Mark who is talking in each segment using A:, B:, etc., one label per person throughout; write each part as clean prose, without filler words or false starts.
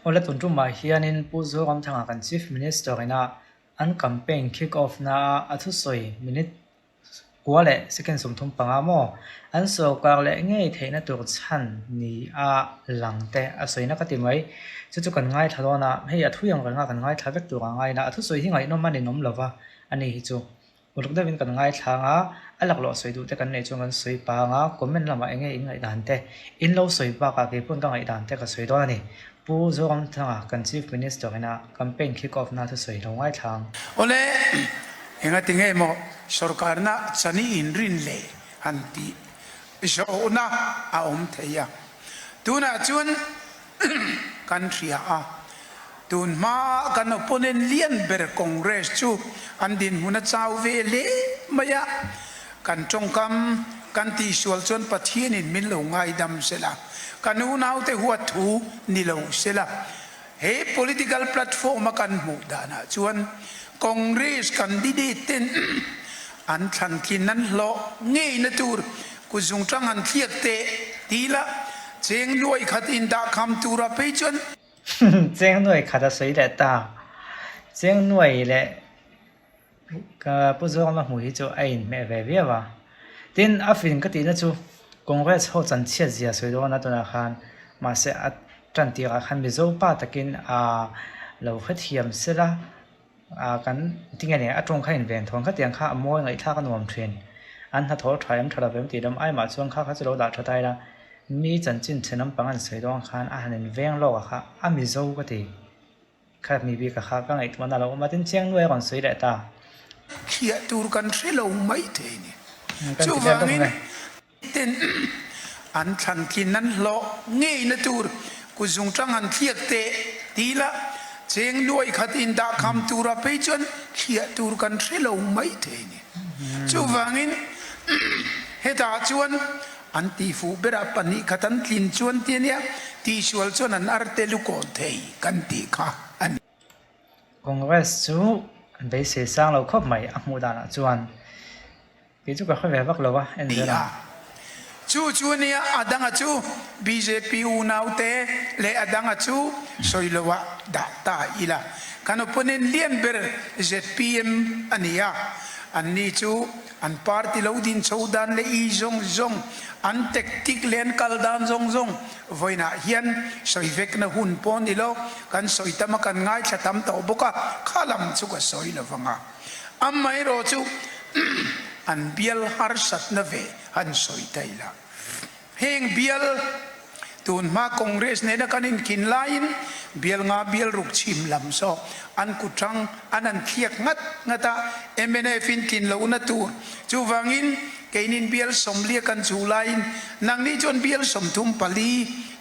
A: Awle tun tumah hianin Pu Zoramthanga kan Chief Minister ina an campaign kick off na a a thusawi minute kua leh second 35 maw an sawrkar leh ngei theihna tur chhan ni a lang te a sawina ka ti mai. Chu chu kan ngaithla dawn a, hei a thui ang renga kan ngaithla vek tur a ngaina a thusawi hi ngaihnawm a ninawm lova a ni hi chu. Uluk deuhin kan ngaithla ang a, a laklawh sawi duh te kan neih chuan kan sawi pang a, comment lamah eng nge in ngaihdan te, in lo sawi bakah kei pawn ka ngaihdan te ka sawi dawn a ni. Pu Zoramthanga kan Chief Minister ina campaign kick off na thusawi lo ngaithla ang.
B: Awle, engati nge maw sorkarna chani inrin leh han tih zawhna a awm thei a, tunah chuan kan hria a, tun hmaa kan opponent lian ber Congress chu an dinhmun a chau ve hle mai a, kan tawngkam kan tihsual chuan Pathianin min lo ngaidam sela, kan unaute huat thu ni lo sela, he political platform a kan hmuh danah chuan Congress candidate ten an thlantlin an hlawh ngeina tur Kutzungtang han thliak teh ti ila, cheng nuai khat in dah kham tura phei chuan.
A: Cheng nuai khat a sawi leh ta. Cheng nuai leh ka Pu Zawngna hmu hi chu a inhmeh ve viau a. Tin, a fin ka tihna chu Congress ho chanchhiat zia sawi dawn a tunah khan mahse a tan tirah khan Mizo pa takin a lo hrethiam sela. Ah kan tinge nia a tawng kha in ven thawn khatiang kha a mawi ngaihthlak a nuam thin. An hnathawh tha em tha lo vem tih lam ai mah chuan kha kha chu lo dah tha ta ila mi chanchin chhe nampang an sawi dawn khan a han in veng lawk a kha a mizo ka ti. Kha mi bik a kha ka ngaihtuahna a lo awm a tin chiang nuai a rawn sawi leh ta.
B: Khiah tur kan hre lo mai thei ni. Chuvangin Ten an thlantlin an hlawh ngeina tur kutzungtang han thliak teh ti ila, cheng nuai khat in dah kham tura phei chuan thliah tur kan hre lo mai thei ni. Chuvangin hetah chuan an tihfuh berah 2 khat an tlin chuan ti ania, tihsual chuan an arte lukawn thei kan tih kha a ni.
A: Congress chu an beisei sang lo khawp mai a hmuh danah chuan. Kei chu ka hre ve vak lo a, en zel ang.
B: Chu chu ania a danga chu bjp unaute leh a danga chu sawi lo ah dah ta ila. Kan opponent lian ber zpm a ni a, an ni chu an party lo din chho dan leh i zawng zawng, an tactic leh an kal dan zawng zawng vawiinah hian sawi vekna hun pawh ni lo, kan sawi tam a kan ngaithla tam tawh bawk a, kha lam chu ka sawi lo vang a. Amaherawh chu an bial harsatna ve han sawi ta ila. Heng bial tun hma Congress nena kan inkhin laiin bial nga bial ruk chhim lam saw an kuthrang an han thliak ngat ngat a, mnf in tlin lohna tur. Chuvangin keinin bial 40 kan chuh laiin nangni chuan bial 34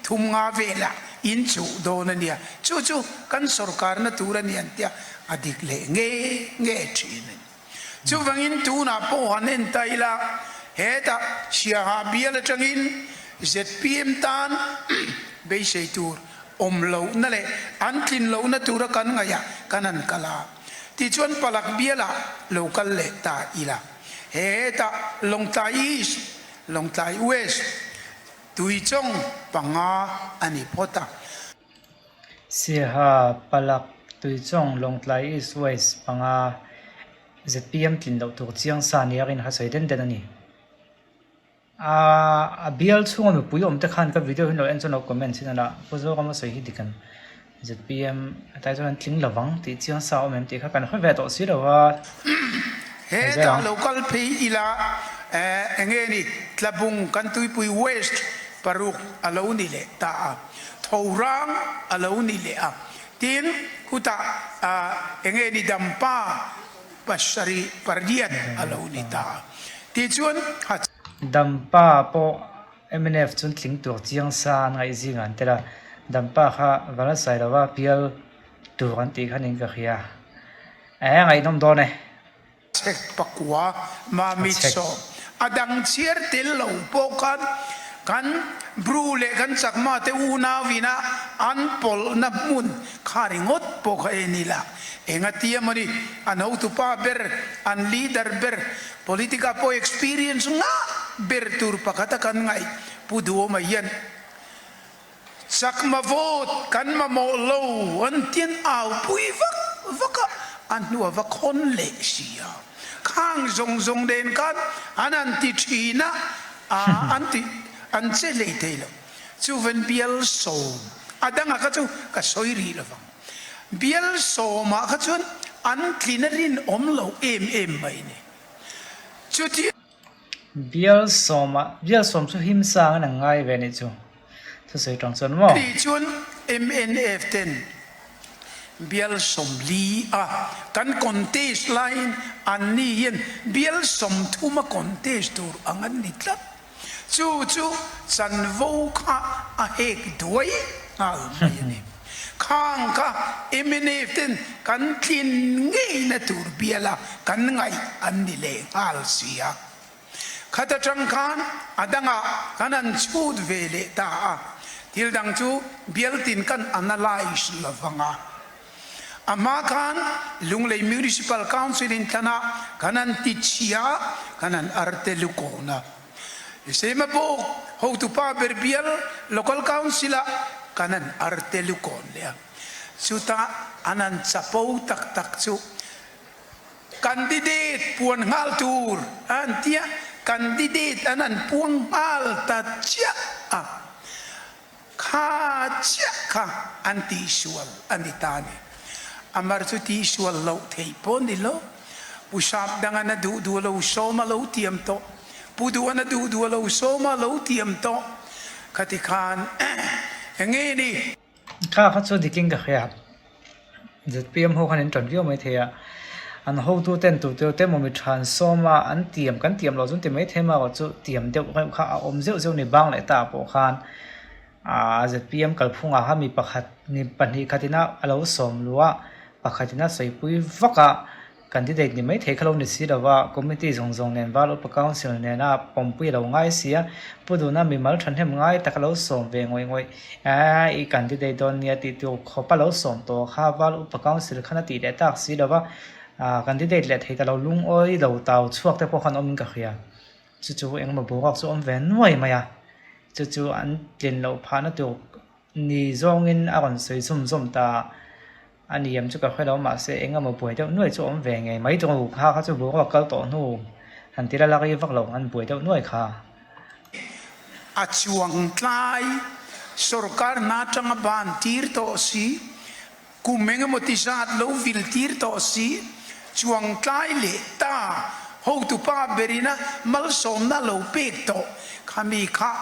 B: 3 velah in chuh dawn a nia. Chu chu kan sorkarna tur a ni an tia. A dik leh nge nge thin a ni. Chuvangin tunah pawh han en ta ila, hetah Siaha bial atangin zpm tan beisei tur awm lohna leh an tlin lohna tura kan ngaihah kan han kal a. Tichuan Palak bialah lo kal leh ta ila, hetah Lawngtlai East, Lawngtlai West, Tuichawng 5 a ni phawt a.
A: Siaha, Palak, Tuichawng, Lawngtlai East West 5 zpm tlin loh tur chiang sa nia rin kha sawi den den a ni. A bial chhunga mipui awm te khan ka video hi an lo en chuan lo comment chin a la, Pu Zoram a sawi hi dik an zpm atai chuan an tling lovang tih chiang sa awm em tih kha kan hre ve tawh si lo va.
B: Hetah lo kal phei ila enge ni Tlabung kan Tuipui West 6 a lo ni leh ta a. Tho rang a lo ni leh a, tin khutah enge ni dampa 7 8 a lo ni ta a, tichuan a.
A: Dampa pawh mnf chuan tling tur chiang sa an ngaih zingah an tel a, Dampa kha Vanlalsai lova bial tur an tih kha niin ka hria. Eh ngaihnawm dawn e.
B: Chhek 9 Mamit 10 a dang chhiar tel lo pawh khan kan Bru leh kan Chakma te unau ina an pawlhna hmun kha ringawt pawh kha en ila enga tia mawni an hotupa ber an leader ber politic ah pawh experience ngah ber tur pakhata kan ngaih Pu Duhawma hian. Chakma vote kan mamawh lo an ti an au pui vak vak a, a hnua va khawn leh si a. Khang zawng zawng nen khan an han ti thin a, a an ti an che hlei thei lo. Chuvan bial sawm a danga kha chu ka sawi rih lo vang. Bial sawmah kha chuan an tlin a rinawm lo em em mai ni. Chuti.
A: Bial sawmah, bial sawm chu him sang in an ngai ve nih chu. Thusawi tang chuan maw?
B: Tih chuan mnf ten bial 40 a kan contest laiin anni hian bial 30 a contest tur ang an ni tlat. Chu chu chanvo kha a hek duai nghal mai a ni. Khang kha mnf ten kan tlin ngeina tur biala kan ngaih an ni leh nghal si a. Khat atang khan a dangah kan han chhut ve leh ta a, thil dang chu bialtin kan analyse lo vang a. A hma khan Lunglei Municipal Council in thlanah kan han ti chhia, kan han arte lukawn a. Semabawk hotupa ber bial Local Council ah kan han arte lukawn leh a. Chutah an han chapo tak tak chu Candidate puan nghal tur a an tia, candidate an an puang nghal ta chiah a, kha chiah kha an tihsual a ni ta a ni. Amar chu tihsual loh theih pawh ni lo, Pu Sap dang an a duh duh a lo sawm a lo tiam tawh, Pu Duh an a duh duh a lo sawm a lo tiam tawh, khati khan enge ni?
A: Kha kha chu dikin ka hria. Zpm ho khan in tan viau mai thei a. An hotu ten tu teu te maw mi tha an sawm a, an tiam kan tiam loh chu an ti mai thei marawh chu tiam deuh reuh kha a awm zeuh zeuh ni bang leh ta pawh khan ah zpm kalphungah khan mi pakhat mi pahnih khatin a lo sawm luh a, pakhatin a sawipui vak a. Candidate ni maithei kha lo ni si lova, committee zawng zawng nen Val Upa Council nena pawmpui a lo ngai si a, Pu Duna mimal thahnem ngai tak a lo sawm ve ngawih ngawih. Aa, i candidate dawn nia tih tur khawp a lo sawm tawh kha Val Upa Council khan a tih leh tak si lova, aa, candidate leh thei ta lo lungawi lo tau chhuak te pawh khan awmin ka hria. Chu chu engemaw boruak chu awm ve nuai mai a, chu chu an tlin loh phahna tur ni zawngin a rawn sawi zum zum ta. A ni em chu ka hre lo mahse eng emaw buai deuh nuai chu awm ve ngei mai chu kha kha chu boruak kal tawh hnu han ti la lak i vak lo an buai deuh nuai kha.
B: A chuang tlai sorkar hna tanga ban tir tawh si, kum eng emaw ti zat lo vil tir tawh si, chuang tlai leh ta hotupa berina malsawmna lo pek tawh khami kha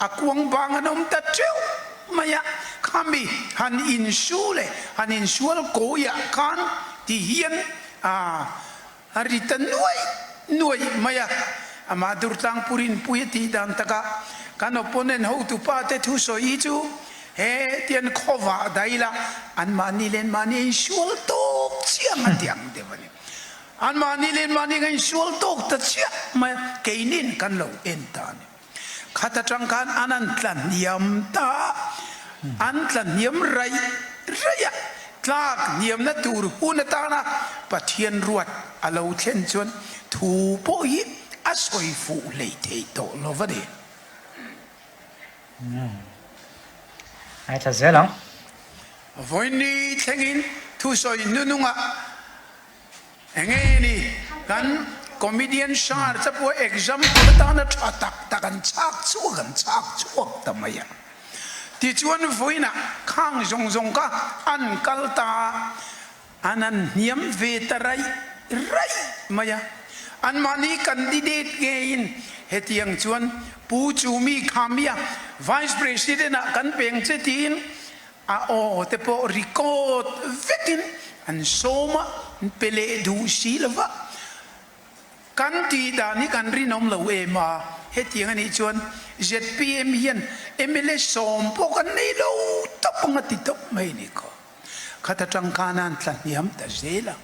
B: A kuang bang an awm ta teuh mai a, khami han insu leh han insual kawiah khan ti hian a ri ta nuaih nuaih mai a. Amah Durtlangpur inpui a tih dan takah kan opponent hotupa te thusawi hi chu he tian khawvah daila anmahni leh anmahni a insual tawk chiang a ti ang deuh a ni. Anmahni leh anmahni a insual tawk ta chiah mai a, keinin kan lo en ta a ni. Khat atang khan an an tla hniam ta a, an tla hniam raih raih a, tlak hniamna tur hun atana Pathian ruat a lo thlen chuan thu pawh hi a sawi fuh hlei thei tawh lo va ni.
A: Ai tla zel ang.
B: Vawiinni thlengin thusawi hnunungah Enge ni kan comedian Shar te pawh example atana tha tak tak an chak chhuak an chak chhuak ta mai a. Tichuan vawiinah khang zawng zawng kha an kal ta a, an han hniam ve ta raih raih mai a. Anmahni candidate ngeiin hetiang chuan Pu Chumi Khamia Vice President ah kan peng che tiin A aw te pawh record vekin an sawm a, an pe leh duh si lo va. Kan tih dan hi kan rinawm lo em a, hetiang a nih chuan zpm hian mla sawm pawh kan nei lo tawp ang a ti tawp mai a ni khaw. Khat atang khan a han tla hniam ta zel a.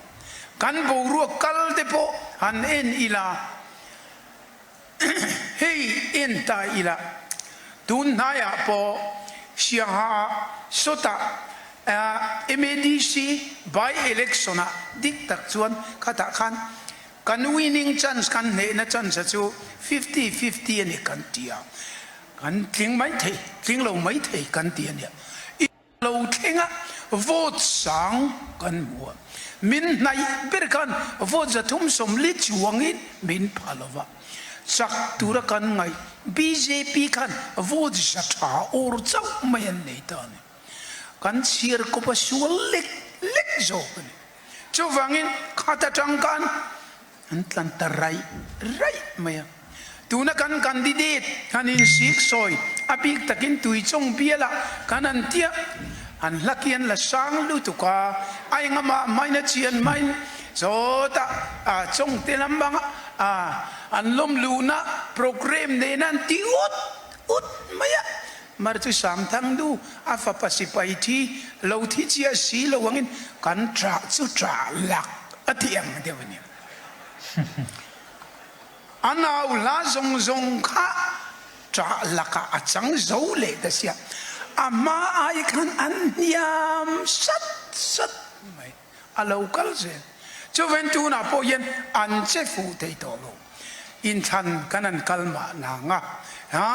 B: Kan boruak kal te pawh han en ila. Hei en ta ila, tun hnaiah pawh Siangha sawtah MADC by-election ah dik tak chuan khatah khan kan winning chance, kan hnehna chance a chu 50-50 a ni kan ti a. Kan tling mai thei, tling lo mai thei kan ti a nia. I lo thleng a, vote sang kan hmu a. Min hnaih ber khan vote 340 chuangin min pha lo va. Chak tura kan ngaih bjp khan vote za tha awr chauh mai an nei ta a ni. Kan chhiar kawp a sual lek lek zawk a ni. Chuvangin khat atang khan an tlan ta raih raih mai a. Tuna kan candidate han insik sawi a bik takin Tuichawng bialah kan han tia, an hlaki an la sang lutuk a, a engamah hmain a chian hmain chawtah a chawngte lam banga a an lawm luhna programme nena an ti ut ut mai a. Mar chu Samthang nu a fapa sipai thi lo thi chiah si lo angin kan ṭah chu ṭah lak a ti ang deuh a ni. A nau hla zawng zawng kha ṭah lakah a chang zo leh ta sia. A hma ai khan an hniam sat sat mai. A lo kal zel. Chuven tunah pawh hian an che fuh thei tawh lo. Inthlan kan an kal mah nang a. Ha,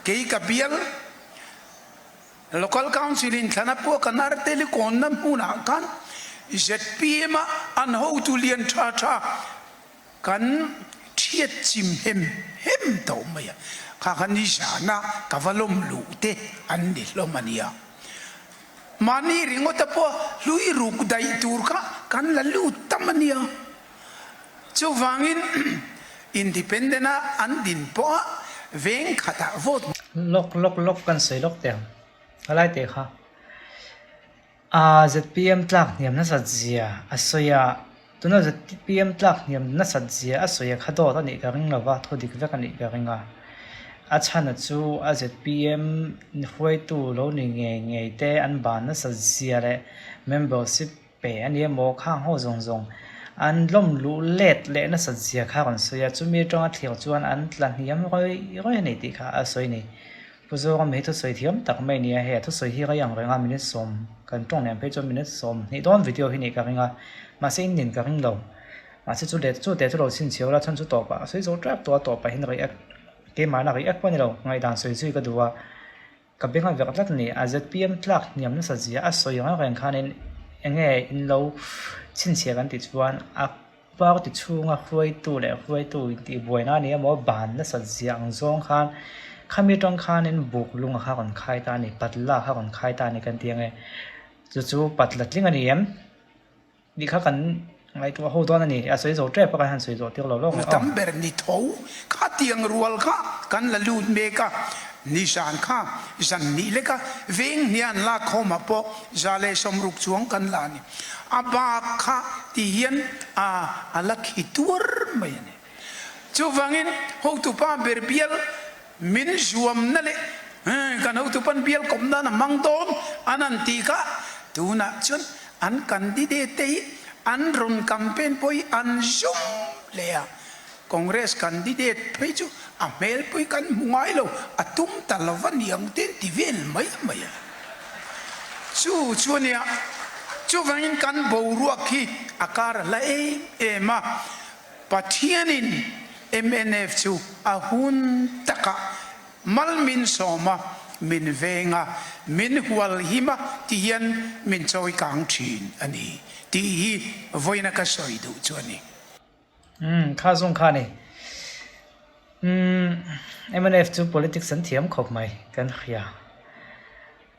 B: kei ka bial Local Council inthlan a pawh kan arteli kawnna hmunah khan zpm a an hotu lian tha tha kan thiat chim hem hem tawh mai a. Kha kha nizana ka va lawm luh te an ni hlawm a nia. Mahni ringawta pawh hlui ruk daih tur kha kan la lut tam a nia. Chuvangin Independent a an din pawh a veng khatah vote.
A: Lawk lawk lawk kan sawi lawk teh ang. Helai teh kha a zpm tlak hniam nasat zia a sawi a, tuna zpm tlak hniam nasat zia a sawi a kha dawt a nih ka ring lova, thu dik vek a nih ka ring a. A chhana chu a zpm hruaitu lo ni ngei ngei te an ban nasat zia leh membership Pe a ni emaw khang ho zawng zawng an lawm luh let leh nasat zia kha a rawn sawi a, chumi atanga thlir chuan an tla hniam rawi rawi a ni tih kha a sawi a ni. Pu Zoram hi thusawi thiam tak mai a ni a, hei a thusawi hi rei ang reng a, minute sawm kan tawng nen phei chuan minute 20 dawn video hi nih ka ring a, mahse in nin ka ring lo. Mahse chu leh chu teh chu lo chhinchhiau la chhan chu tawpah a sawi zo tep tawh a, tawpah hian react keimahna react pawh a ni lo, ngaihdan sawi zui ka duh a. Ka beng a verh tlat a ni. A zpm tlak hniam nasa zia a sawi ang reng khanin enge in lo chhinchhiah kan tih chuan a party chhunga hruaitu leh hruaitu intihbuaina a ni emaw ban nasa zia ang zawng khan khami atang khanin buk lunga kha rawn khai ta a ni, patla kha rawn khai ta a ni kan ti ang e. Chu chu patla tling a ni em? Nih kha kan ngaihtuah ho dawn a ni. A sawi zo tep a, kan han sawi zawh tir lo lawk mai aw.
B: Tam ber ni tho kha tiang rual kha kan la lut mek a, nizan kha zan nih lek a, veng hnian lak khawmah pawh 160 chuang kan la a ni. A bak kha ti hian a a la khi tuar mai a ni. Chuvangin hotupa ber bial min zuamna leh kan hotupan bial kawp nan a hmang dawn an han tih kha tunah chuan an candidate te hi an rawn campaign pawh hi an zum hle a, Congress candidate phei chu a hmel pawh hi kan hmu ngai lo, a tum ta lo va niang te an ti vel mai mai a. Chu chu a nia, chuvangin kan boruak hi a kar a hla em em a. Pathianin mnf chu a hun takah mal min sawm a, min veng a, min hual him a ti hian min chawi kang thin a ni tih hi vawiina ka sawi duh chu a ni.
A: Umm kha zawng kha a ni. Umm mnf chu politics an thiam khawp mai kan hria.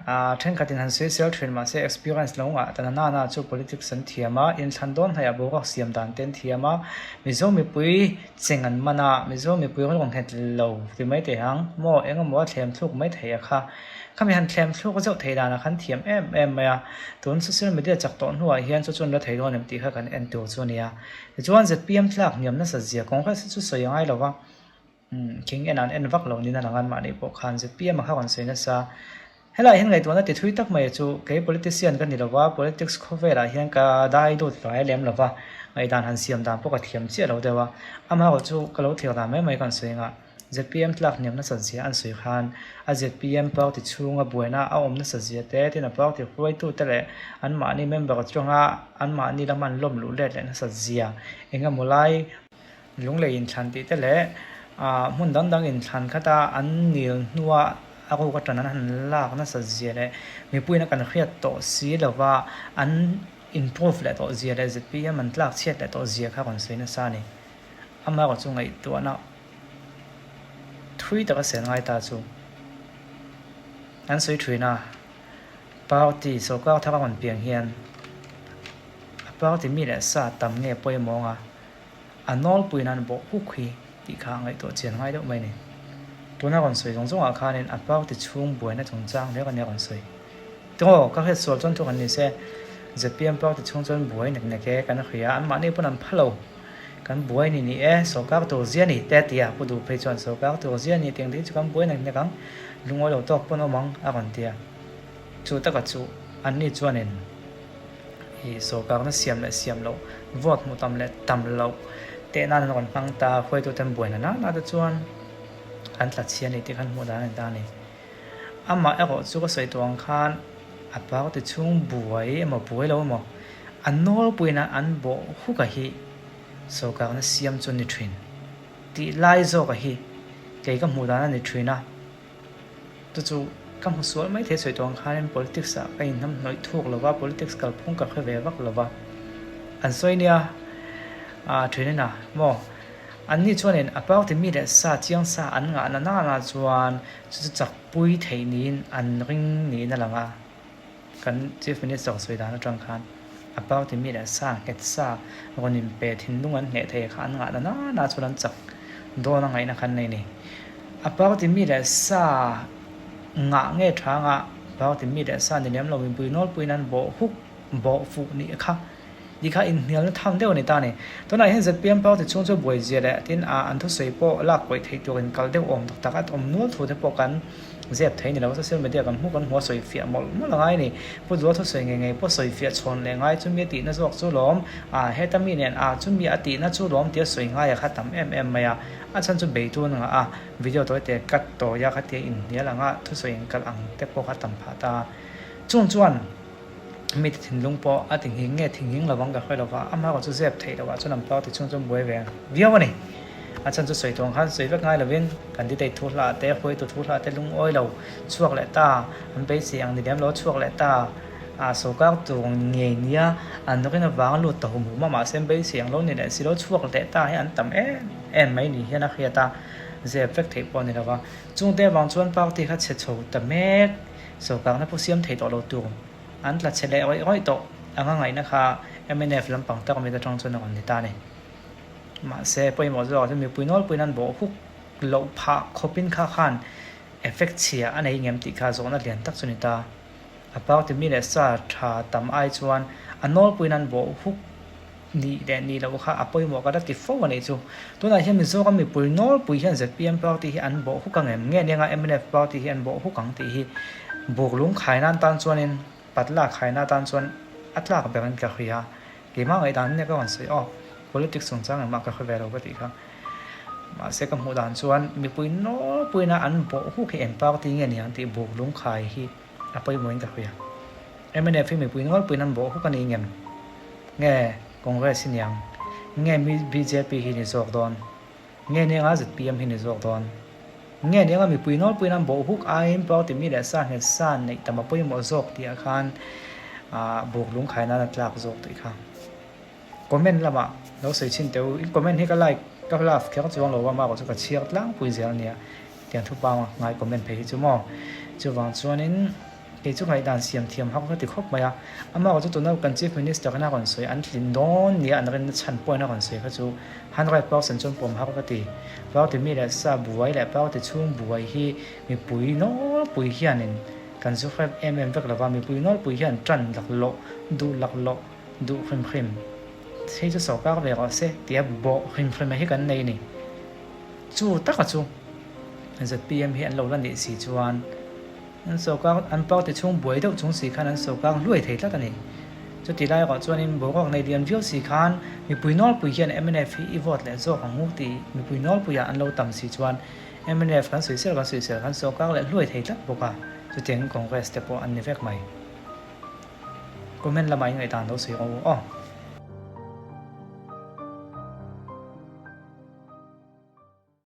A: Aa thenkhatin han sawi sel thin mahse experience lo ngah ta na na chu politics an thiam a, inthlan dawn hnaih ah boruak siam dan te an thiam a, Mizo mipui cheng an man a, Mizo mipui rawn nghet lo ti mai teh ang maw eng emaw a thlem thluk mai thei a kha. Khami han thlem thluk zeuh thei danah khan thiam em em mai a, tun social media chak tawh hnuah hian chu chuan la thei dawn em tih kha kan en tur chu a ni a. Tichuan zpm tlak hniam nasa zia Congress hi chu sawi a ngai lo va. Khing en an en vak lo niin a lang a, mahni pawh khan zpm a kha rawn sawi nasa. Helaiah hian ngaihtuahna ti thui tak mai chu kei politician ka ni lova, politics khawvelah hian ka dai lut hlai lem lova, ngaihdan han siam dan pawh ka thiam chiah lo deuh a. Amaherawh chu ka lo thlir dan mai mai ka han sawi anga, zpm tlak hniam nasat zia an sawi khan a zpm party chhunga buaina a awm nasat zia te, tin a party hruaitute leh anmahni member atanga anmahni lama an lawm luh let leh nasat zia engemaw lai Lunglei inthlan tih te leh Ah hmun dang dang inthlan khat a an nil hnua a ruk atang an han lak nasa zia leh mipuiin a kan hriat tawh si lova an improve leh tawh zia leh zpm an tlak chhiat leh tawh zia kha rawn sawi nasa a ni. Amaherawhchu chu ngaihtuahna thui taka sel ngai ta chu an sawi thin a, party sorkar thar a rawn piang hian a party mi leh sa tam nge pawimawh anga A nawlpui nan bawh huk hi tih kha a ngaihtuah chian ngai deuh mai a ni. Tuna rawn sawi zawng zawngah khanin a party chhung buaina chungchang hle ka nia rawn sawi. Tingaw, ka hriat sual chuan thu kan ni se, zpm party chhung chuan buai nek nek e kan hria, anmahni pawn an pha lo. Kan buai ni ni e, sorkar tur zia ni te tia pu duh phei chuan sorkar tur zia ni tih ang ding chu kan buai nek nek ang, lungawi lo tawk pawn awm ang a rawn tia. Chu taka chu anni chuanin. Ih sorkarna siam leh siam loh, vote hmuh tam leh tam loh teh nan an rawn hmang ta, hruaitute an buai na na te chuan an tla chhia a ni tih khan hmuh dan a ni ta a ni. Amah erawh chu ka sawi tawh ang khan a party chhung buai emaw buai lo emaw a nawlpuiin an bawh huk a hi sorkarna siam chu a ni thin tih lai zawk a hi kei ka hmuh dan a ni thin a. Chu chu ka hmu sual mai thei sawi tawh ang khanin politics ah ka inhnam hnawih thuk lo va, politics kalphung ka hre ve vak lo va. An sawi nia ah thianin a maw anni chuanin a party mi leh sa chiang sa an ngah na nana chuan chu chu chakpui theih niin an ring niin a lang a. Kan Chief Minister sawi dan atang khan a party mi leh sa nghet sa rawn inpe thinlung an hneh thei kha an ngah na nana chuan an chak dawn a ngaihna khan nei ni. A party mi leh sa ngah nge tha anga party mi leh sa ni lem lo mipui nawlpuiin an bawh huk bawh fuh nih kha tih kha inhnialna tham deuh a ni ta a ni. Tunah hian zpm party chhung chu buai zia leh tin ah an thusawi pawh lak pawih theih tur in kal deuh awm tak tak a awm nual thu te pawh kan Zep thei ni lo, social media kan hmu kan hmu a sawi fiah mawlh mawlh a ngai ni. Pu Dua thusawi ngei ngei pawh sawi fiah chhawn leh ngai chumi a tihna zawk chu lawm, a heta mi nen a chumi a tihna chu lawm tia sawi ngai a kha tam em em mai a. A chhan chu beitun a ngah a, video tawi te cut tawi a khatia inhnial anga thusawi inkalh ang te pawh kha tam phah ta. Chung chuan mite thinlung pawh a ti nghing nge thinghing lovang ka hre lova, amaherawh chu zep theih loh ah chuan an party chhung chuan buai ve viau a ni. A chhan chu sawi tuang khan sawi vek ngai lovin candidate thu hlah te, hruaitu thu hlah te lungawi lo chhuak leh ta, an beisei ang ni lem lo chhuak leh ta, ah sorkar tur ngei nia an rin avang lut ta hum hum a, mahse an beisei ang lo ni leh si lo chhuak leh ta hi an tam em em mai ni hian a hriat a, zep vek theih pawh a ni lova. Chungte avang chuan party kha chhe chho ta mek. Sorkarna pawh siam thei tawh lo tur an tla chhe leh rawih rawih tawh anga ngaihna kha mnf lampang tak amit atang chuan a rawn ni ta a ni. Mahse, pawimawh zawkah chuan mipui nawlpuiin an bawh huk loh phah khawpin kha khan effect chhia a nei ngem tih kha zawhna lian tak chu ni ta. A party mi leh sa tha tam ai chuan a nawlpuiin an bawh huk Nih leh nih loh kha a pawimawh ka la ti fo a nih chu. Tunah hian Mizoram mipui nawlpui hian zpm party hi an bawh huk ang em? Nge nia mnf party hi an bawh huk ang tih hi buk lung khai nan tan chuanin patla khai na tan chuan a tlak ber in ka hria. Keimah ngaihdan nia ka rawn sawi aw. Politics chungchang engmah ka hre ve lo ka tih kha. Mahse ka hmuh dan chuan mipui nawlpuina an bawh huk hi eng party nge niang tih buk lung khai hi a pawimawh in ka hria. Mnf hi mipui nawlpuiin an bawh huk a ni ngem? Nge Congress hi niang? Nge bjp hi ni zawk dawn? Nge nianga zpm hi ni zawk dawn? Nge nianga mipui nawlpuiin an bawh huk aiin party mi leh sa nghet sa neih tam a pawimawh zawk tih ah khan buk lungkhai nan a tlak zawk tih kha comment lamah lo sawi chhin teh u. In comment hi ka like ka love kher chuang lo a, amaherawhchu ka chhiar tlangpui zel ania tiang thupa ngai comment phei hi chu maw. Chuvang chuanin. Kei chu ngaihdan siam thiam hak ka ti khawp mai a, amaherawh chu tuna kan Chief Minister khan a rawn sawi an tlin dawn nia an rinna chhan pawhin a rawn sawi kha chu 100% chuan pawm har ka ti. Party mi leh sa buai leh party chhung buai hi mipui nawlpui hianin kan zu hrep em em vek lova, mipui nawlpui hian tan laklawh, duh laklawh, duh hrim hrim hei chu sorkar ve rawh se tia bawh hrim hrim a hi kan nei a ni. Chu taka chu zpm hi an lo la nih si chuan An sawrkar, an party chhung buai deuh chung si khan an sawrkar hluai thei tlat a ni. Chuti lai erawh chuanin boruak nei lian viau si khan mipui nawlpui hian mnf hi i vote leh zawk ang u tih mipui nawlpuiah an lo tam si chuan mnf kan sawisel kan sawisel kan sawrkar leh hluai thei tlat bawk a, chutiangin Congress te pawh an ni vek mai. Comment lamah in ngaihdan lo sawi rawh u aw.